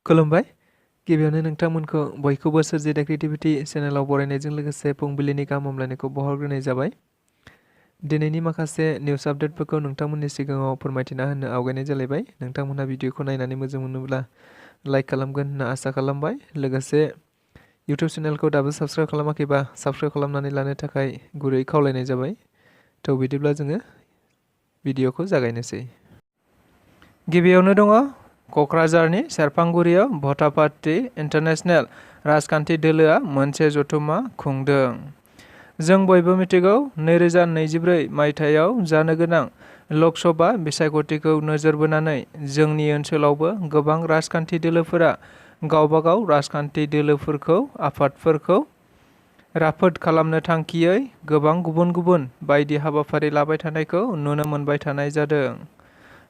खुलुमबाय गिबियावनो नोंथांमोनखौ बयखौबो सोरजिदा क्रिएटिभिटी चेनेलाव बरायनायजों लोगोसे फुंबिलिनि गाहाम हामलायनायखौ बावहरग्रोनाय जाबाय। दिनैनि माखासे निउज आपडेटफोरखौ नोंथांमोननि सिगाङाव फोरमायथिना होनो आवगायनाय जालायबाय। नोंथांमोनहा भिडिअखौ नायनानै मोजां मोनोब्ला लाइक खालामगोन होनना आसा खालामबाय। लोगोसे इउटिउब चेनेलखौ दाबो साबस्क्राइब खालामाखैबा साबस्क्राइब खालामनानै लानो थाखाय गुरै खावलायनाय जाबाय। थ' बिदिब्ला जोङो भिडिअखौ जागायनोसै। गिबियावनो दङ क'क्राझारनि सेरफांगुरियाव भटा पार्टी इन्टारनेशनेल राजखान्थि दोलोआ मोनसे जथुम्मा खुंदों। जों बयबो मिथिगौ 2024 मायथाइयाव जानो गोनां लकसभा बिसायख'थिखौ नोजोर बोनानै जोंनि ओनसोलावबो गोबां राजखान्थि दोलोफोरा गावबागाव राजखान्थि दोलोफोरखौ आफादफोरखौ राफोद खालामनो थांखियै गोबां गुबुन गुबुन बायदि हाबाफारि लाबाय थानायखौ नुनो मोनबाय थानाय जादों।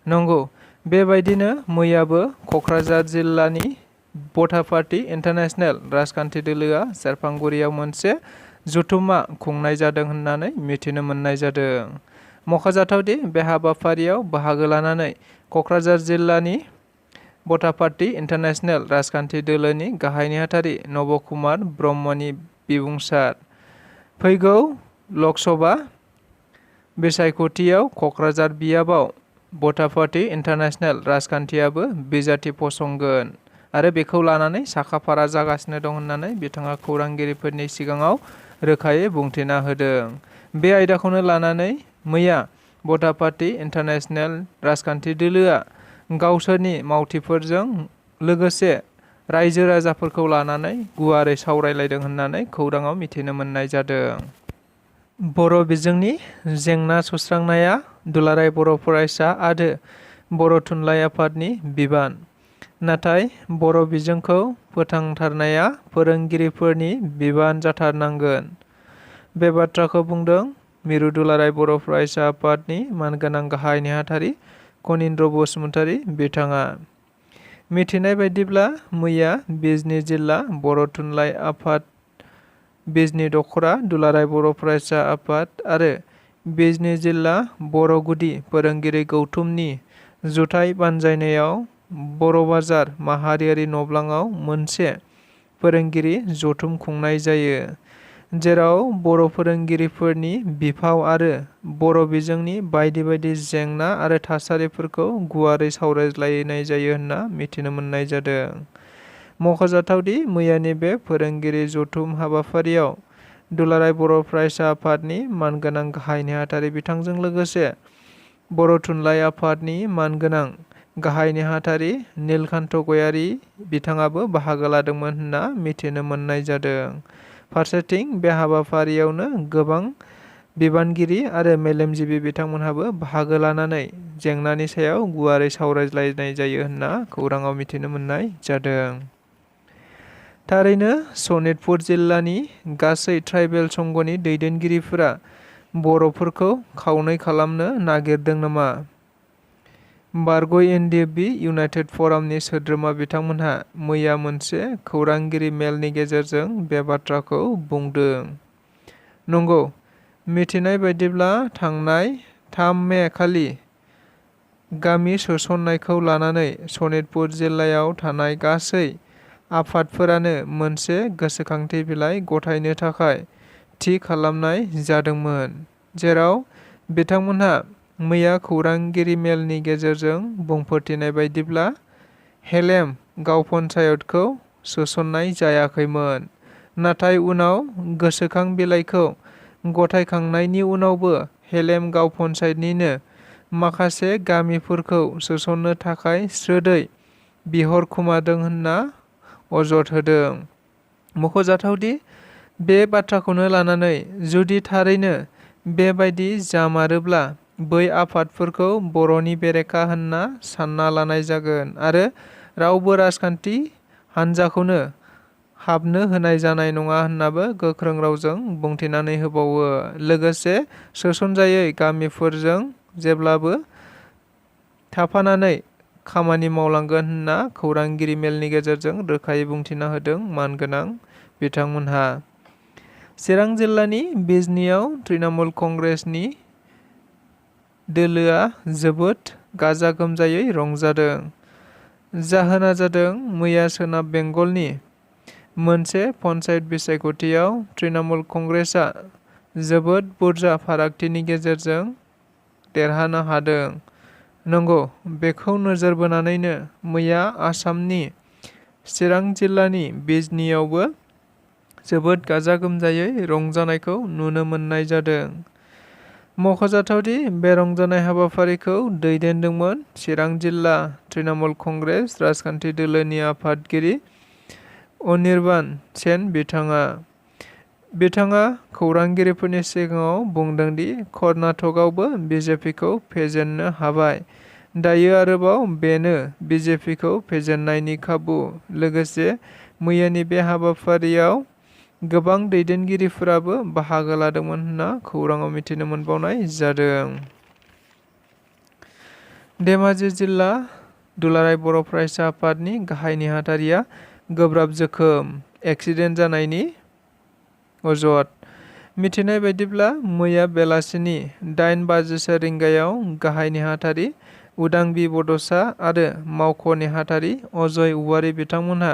नंगौ, बेबायदिनो मैयाबो क'क्राझार जिल्लानि भटा पार्टी इन्टारनेशनेल राजखान्थि दोलोआ सेरफांगुरियाव मोनसे जथुम्मा खुंनाय जादों होननानै मिथिनो मोननाय जादों। मख'जाथावदि बे हाबाफारियाव बाहागो लानानै क'क्राझार जिल्लानि भटा पार्टी इन्टारनेशनेल राजखान्थि दोलोनि गाहाय नेहाथारि नब कुमार ब्रह्मनि बिबुंसार फैगौ लकसभा बिसायख'थियाव क'क्राझार बियाबाव भटा पार्टी इन्टारनेशनेल राजखान्थियाबो बिजाथि फसंगोन आरो बेखौ लानानै साखाफारा जागासिनो दं होननानै बिथाङा खौरांगिरिफोरनि सिगाङाव रोखायै बुंथिना होदों। बे आयदाखौनो लानानै मैया भटा पार्टी इन्टारनेशनेल राजखान्थि दोलोआ गावसोरनि मावथिफोरजों लोगोसे रायजो राजाफोरखौ लानानै गुवारै सावरायलायदों होननानै खौराङाव मिथिनो मोननाय जादों। बर' बिजोंनि जेंना सुस्रांनाया दुलाराय बर' फरायसा आरो बर' थुनलाइ आफादनि बिबान। नाथाय बर' बिजोंखौ फोथांथारनाया फोरोंगिरिफोरनि बिबान जाथारनांगोन। बे बाथ्राखौ बुंदों मिरु दुलाराय बर' फरायसा आफादनि मानगोनां गाहाय नेहाथारि कनिन्द्र बसुमतारी बिथाङा। मिथिनाय बायदिब्ला मैया बिजनी जिल्ला बर' थुनलाइ आफाद, बिजनी दख'रा दुलाराय बर' फरायसा आफाद आरो बिजनी जिल्ला बर' गुदि फोरोंगिरि गौथुमनि जुथाइ बानजायनायाव बर' बाजार माहारियारि नब्लाङाव मोनसे फोरोंगिरि जथुम खुंनाय जायो, जेराव बर' फोरोंगिरिफोरनि बिफाव आरो बर' बिजोंनि बायदि बायदि जेंना आरो थासारिफोरखौ गुवारै सावरायलायनाय जायो होनना मिथिनो मोननाय जादों। मख'जाथावदि मैयानि बे फोरोंगिरि जथुम हाबाफारियाव दुलाराय बर' फरायसा आफादनि मानगोनां गाहाय नेहाथारि बिथांजों लोगोसे बर' थुनलाइ आफादनि मानगोनां गाहाय नेहाथारि नीलकान्त गयारी बिथाङाबो बाहागो लादोंमोन होनना मिथिनो मोननाय जादों। फारसेथिं बे हाबाफारियावनो गोबां बिबानगिरि आरो मेलेमजिबि बिथांमोनहाबो बाहागो लानानै जेंनानि सायाव गुवारै सावरायलायनाय जायो होनना खौराङाव मिथिनो मोननाय जादों। थारैनो सनितपुर जिल्लानि गासै ट्राइबेल संघनि दैदेनगिरिफोरा बर'फोरखौ खावनै खालामनो नागिरदों नामा? बारग' NDFB इउनाइटेड फरामनि सोद्रोमा बिथांमोनहा मैया मोनसे खौरांगिरि मेलनि गेजेरजों बे बाथ्राखौ बुंदों। नंगौ, मिथिनाय बायदिब्ला थांनाय 3 मे खालि गामि सोसननायखौ लानानै सनितपुर जिल्लायाव थानाय गासै आफादफोरानो मोनसे गोसोखांथि बिलाइ गथायनो थाखाय थि खालामनाय जादोंमोन, जेराव बिथांमोनहा मैया खौरांगिरि मेलनि गेजेरजों बुंफोरथिनाय बायदिब्ला हेलेम गावपन्सायतखौ सोसननाय जायाखैमोन, नाथाय उनाव गोसोखां बिलाइखौ गथायखांनायनि उनावबो हेलेम गावपन्सायतनिनो माखासे गामिफोरखौ सोसननो थाखाय स्रोदै बिहरखुमादों होनना अजद होदों। मख'जाथावदि बे बाथ्राखौनो लानानै जुदि थारैनो बेबायदि जामारोब्ला बै आफादफोरखौ बर'नि बेरेखा होनना सानना लानाय जागोन आरो रावबो राजखान्थि हान्जाखौनो हाबनो होनाय जानाय नङा होननाबो गोख्रों रावजों बुंथिनानै होबावो। लोगोसे सोसनजायै गामिफोरजों जेब्लाबो थाफानानै खामानि मावलांगोन होनना खौरांगिरि मेलनि गेजेरजों रोखायै बुंथिना होदों मानगोनां बिथांमोनहा। चिरां जिल्लानि बिजनीआव तृणमूल कंग्रेसनि दोलोआ जोबोद गाजा गोमजायै रंजादों। जाहोना जादों मैया सोनाब बेंगलनि मोनसे पन्चायत बिसायख'थियाव तृणमूल कंग्रेसआ जोबोद बुरजा फारागथिनि गेजेरजों देरहानो हादों। नंगौ, बेखौ नोजोर बोनानैनो मैया आसामनि चिरां जिल्लानि बिजनीआवबो जोबोद गाजा गोमजायै रंजानायखौ नुनो मोननाय जादों। मख'जाथावदि बे रंजानाय हाबाफारिखौ दैदेनदोंमोन चिरां जिल्ला तृणमूल कंग्रेस राजखान्थि दोलोनि आफादगिरि अनिर्बान सेन बिथाङा खौरांगिरिफोरनि सिगाङाव बुंदोंदि कर्नाटकआवबो बिजेपिखौ फेजेननो हाबाय। दायो आरोबाव बेनो बिजेपिखौ फेजेननायनि खाबु। लोगोसे मैयानि बे हाबाफारियाव गोबां दैदेनगिरिफोराबो बाहागो लादोंमोन होनना खौराङाव मिथिनो मोनबावनाय जादों। धेमाजि जिल्ला दुलाराय बर' फरायसा आफादनि गाहाय नेहाथारिया गोब्राब जोखोम, एक्सिडेन्ट जानायनि अजद। मिथिनाय बायदिब्ला मैया बेलासिनि 8:00 रिंगायाव गाहाय नेहाथारि उदांबि बड'सा आरो मावख' नेहाथारि अजय औवारी बिथांमोनहा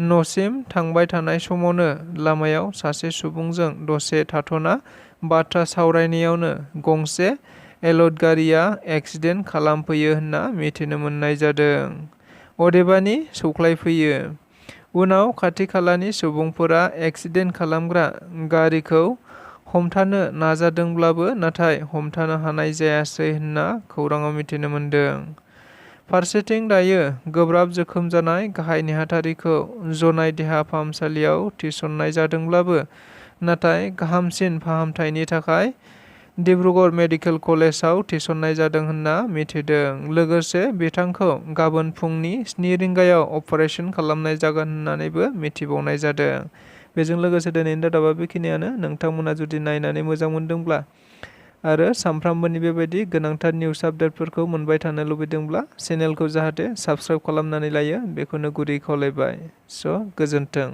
न'सिम थांबाय थानाय समावनो लामायाव सासे सुबुंजों दसे थाथ'ना बाथ्रा सावरायनायावनो गंसे एलट गारिया एक्सिडेन्ट खालामफैयो होनना मिथिनो मोननाय जादों। अदेबानि सौख्लायफैयो। उनाव खाथि खालानि सुबुंफोरा एक्सिडेन्ट खालामग्रा गारिखौ हमथानो नाजादोंब्लाबो नाथाय हमथानो हानाय जायासै होनना खौराङाव मिथिनो मोनदों। फारसेथिं दायो गोब्राब जोखोम जानाय गाहाय नेहाथारिखौ जनाय देहा फाहामसालियाव थिसननाय जादोंब्लाबो नाथाय गाहामसिन फाहामथायनि थाखाय डिब्रुगड़ मेडिकेल कलेजाव थिसननाय जादों होनना मिथिदों। लोगोसे बिथांखौ गाबोन फुंनि 7 रिंगायाव अपारेशन खालामनाय जागोन होननानैबो मिथिबावनाय जादों। बेजों लोगोसे दिनैनि रादाबा बेखिनियानो। नोंथांमोना जुदि नायनानै मोजां मोनदोंब्ला आरो सानफ्रामबोनि बेबायदि गोनांथार निउस आपडेटफोरखौ मोनबाय थानो लुबैदोंब्ला चेनेलखौ जाहाथे साबस्क्राइब खालामनानै लायो बेखौनो गुरै खावलायबाय। स' गोजोन्थों।